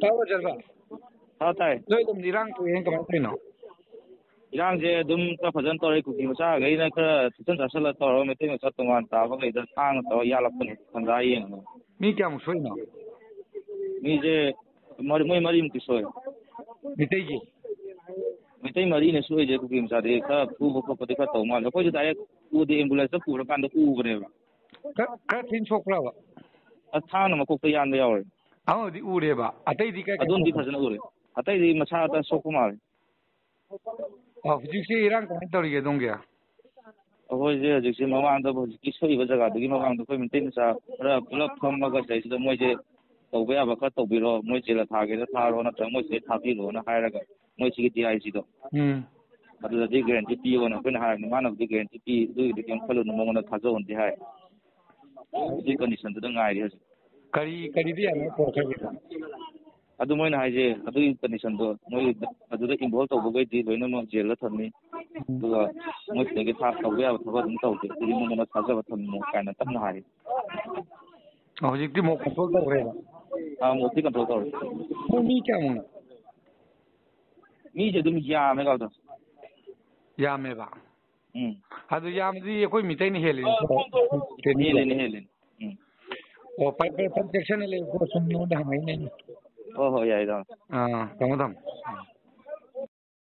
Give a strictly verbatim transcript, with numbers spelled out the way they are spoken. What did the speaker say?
ꯇꯥꯕ꯭ꯔꯣ, ꯖꯔꯕꯥ? ꯇꯥꯏ, ꯇꯥꯏ꯫ ꯅꯣꯏ ꯑꯗꯨꯝ ꯏꯔꯥꯡ ꯊꯣꯛꯑꯦꯅ ꯀꯃꯥꯏꯅ ꯇꯧꯔꯤꯅꯣ? ꯏꯔꯥꯡꯁꯦ ꯑꯗꯨꯝ ꯈꯔ ꯐꯖꯅ ꯇꯧꯔꯦ꯫ ꯀꯨꯀꯤ ꯃꯆꯥꯈꯩꯅ ꯈꯔ ꯊꯨꯞꯆꯟ ꯆꯥꯁꯜꯂ ꯇꯧꯔꯒ ꯃꯩꯇꯩ ꯃꯆꯥ ꯇꯣꯉꯥꯟ ꯇꯥꯕꯈꯩꯗ ꯊꯥꯡꯅ ꯇꯧꯔ ꯌꯥꯜꯂꯛꯄꯅꯦ, ꯇꯟꯖꯥ ꯌꯦꯡꯉꯒ꯫ ꯃꯤ ꯀꯌꯥꯃꯨꯛ ꯁꯣꯛꯏꯅꯣ? ꯃꯤꯁꯦ ꯃꯔꯤ, ꯃꯣꯏ ꯃꯔꯤꯃꯨꯛꯇꯤ ꯁꯣꯛꯑꯦ꯫ ꯃꯩꯇꯩꯒꯤ? ꯃꯩꯇꯩ ꯃꯔꯤꯅ ꯁꯣꯛꯏꯁꯦ꯫ ꯀꯨꯀꯤ ꯃꯆꯥꯗꯤ ꯈꯔ ꯐꯨꯕ ꯈꯣꯠꯄꯗꯤ ꯈꯔ ꯇꯧ ꯃꯥꯜꯂꯦ꯫ ꯑꯩꯈꯣꯏꯁꯨ direct ꯎꯗꯦ, ambulance ꯄꯨꯔꯀꯥꯟꯗ ꯎꯕꯅꯦꯕ꯫ ꯈꯔ, ꯈꯔ ꯊꯤꯅ ꯁꯣꯛꯄ꯭ꯔꯕ? ꯑꯁ, ꯊꯥꯡꯅ ꯃꯀꯣꯛꯇ ꯌꯥꯟꯕ ꯌꯥꯎꯔꯦ꯫ ꯑꯃꯗꯤ ꯎꯔꯦꯕ, ꯑꯇꯩꯗꯤ ꯀꯥꯏ ꯀꯥꯏ ꯑꯗꯣꯝꯗꯤ ꯁꯣꯛꯄ? ꯐꯖꯅ ꯎꯔꯦ꯫ ꯑꯇꯩꯗꯤ ꯃꯁꯥꯗ ꯁꯣꯛꯄ ꯃꯥꯜꯂꯦ꯫ ꯑ, ꯍꯧꯖꯤꯛꯁꯦ ꯏꯔꯥꯡ ꯀꯃꯥꯏꯅ ꯇꯧꯔꯤꯒꯦ ꯑꯗꯣꯝꯒꯤ? ꯑꯩꯈꯣꯏꯁꯦ ꯍꯧꯖꯤꯛꯁꯦ ꯃꯃꯥꯡꯗ ꯍꯧꯖꯤꯛꯀꯤ ꯁꯣꯛꯏꯕ ꯖꯒꯥꯗꯨꯒꯤ ꯃꯃꯥꯡꯗ ꯑꯩꯈꯣꯏ ꯃꯩꯇꯩ ꯃꯆꯥ ꯈꯔ ꯄꯨꯂꯞ ꯐꯝꯃꯒ ꯁꯤꯗꯩꯁꯤꯗ ꯃꯣꯏꯁꯦ ꯇꯧꯕ ꯌꯥꯕ ꯈꯔ ꯇꯧꯕꯤꯔꯣ, ꯃꯣꯏ ꯖꯦꯜꯗ ꯊꯥꯒꯦꯔꯥ ꯊꯥꯔꯣ, ꯅꯠꯇ꯭ꯔꯒ ꯃꯣꯏ ꯁꯤꯗꯩ ꯊꯥꯕꯤꯔꯣꯅ ꯍꯥꯏꯔꯒ ꯃꯣꯏ ꯁꯤꯒꯤ D I G ꯗꯣ, ꯎꯝ꯫ ꯑꯗꯨꯗꯗꯤ guarantee ꯄꯤꯌꯣꯅ ꯑꯩꯈꯣꯏꯅ ꯍꯥꯏꯔꯕꯅꯤ꯫ ꯃꯥꯅꯕꯨꯗꯤ guarantee ꯄꯤ, ꯑꯗꯨꯒꯤꯗꯤ ꯀꯩꯝ ꯈꯜꯂꯨꯅꯨ, ꯃꯉꯣꯟꯗ ꯊꯥꯖꯧꯅꯗꯤ ꯍꯥꯏ꯫ ꯍꯧꯖꯤꯛ condition ꯗꯨꯗ ꯉꯥꯏꯔꯤ ꯍꯧꯖꯤꯛ꯫ ꯀꯔꯤ, ꯀꯔꯤꯗ ꯌꯥꯅꯕ ꯄꯨꯔꯛꯈ꯭ꯔꯒꯦ? ꯑꯗꯨ ꯃꯣꯏꯅ ꯍꯥꯏꯁꯦ, ꯑꯗꯨꯒꯤ condition ꯗꯣ ꯃꯣꯏ ꯑꯗꯨꯗ involve ꯇꯧꯕꯈꯩꯗꯤ ꯂꯣꯏꯅꯃꯛ ꯖꯦꯜꯗ ꯊꯝꯃꯤ꯫ ꯎꯝ꯫ ꯑꯗꯨꯒ ꯃꯣꯏ ꯁꯤꯗꯒꯤ ꯊꯥ-, ꯇꯧꯕ ꯌꯥꯕ ꯊꯕꯛ ꯑꯗꯨꯝ ꯇꯧꯗꯦ꯫ ꯑꯗꯨꯗꯤ ꯃꯉꯣꯟꯗ ꯊꯥꯖꯕ ꯊꯝꯃꯣ ꯀꯥꯏꯅ ꯀꯟꯅ ꯍꯥꯏꯔꯤ꯫ ꯑ, ꯍꯧꯖꯤꯛꯇꯤ ꯑꯃꯨꯛ control ꯇꯧꯈ꯭ꯔꯦꯕ? ꯑꯥ, ꯑꯃꯨꯛꯇꯤ control ꯇꯧꯔꯦ꯫ ꯃꯣꯏ ꯃꯤ ꯀꯌꯥꯃꯨꯛꯅꯣ? ꯃꯤꯁꯦ ꯑꯗꯨꯝ ꯌꯥꯝꯃꯦ ꯀꯥꯎꯗ꯫ ꯌꯥꯝꯃꯦꯕ? ꯎꯝ꯫ ꯑꯗꯨ ꯌꯥꯝꯕꯗꯤ ꯑꯩꯈꯣꯏ ꯃꯤꯇꯩꯅ ꯍꯦꯜꯂꯤꯅꯦ꯫ ꯍꯦꯜꯂꯤꯅꯦ, ꯍꯦꯜꯂꯤꯅꯦ꯫ ꯎꯝ꯫ ꯑꯣ, ꯐꯔꯦ, ꯐꯔꯦ, ꯐꯔꯦ, ꯆꯦꯛꯁꯤꯟꯅ ꯂꯩꯌꯨꯀꯣ, ꯁꯨꯝ ꯅꯉꯣꯟꯗ ꯍꯪꯉꯛꯏꯅꯦ꯫ ꯍꯣꯏ, ꯍꯣꯏ, ꯌꯥꯏ, ꯏꯇꯥꯎ꯫ ꯑꯥ, ꯊꯝꯃꯣ, ꯊꯝꯃꯣ꯫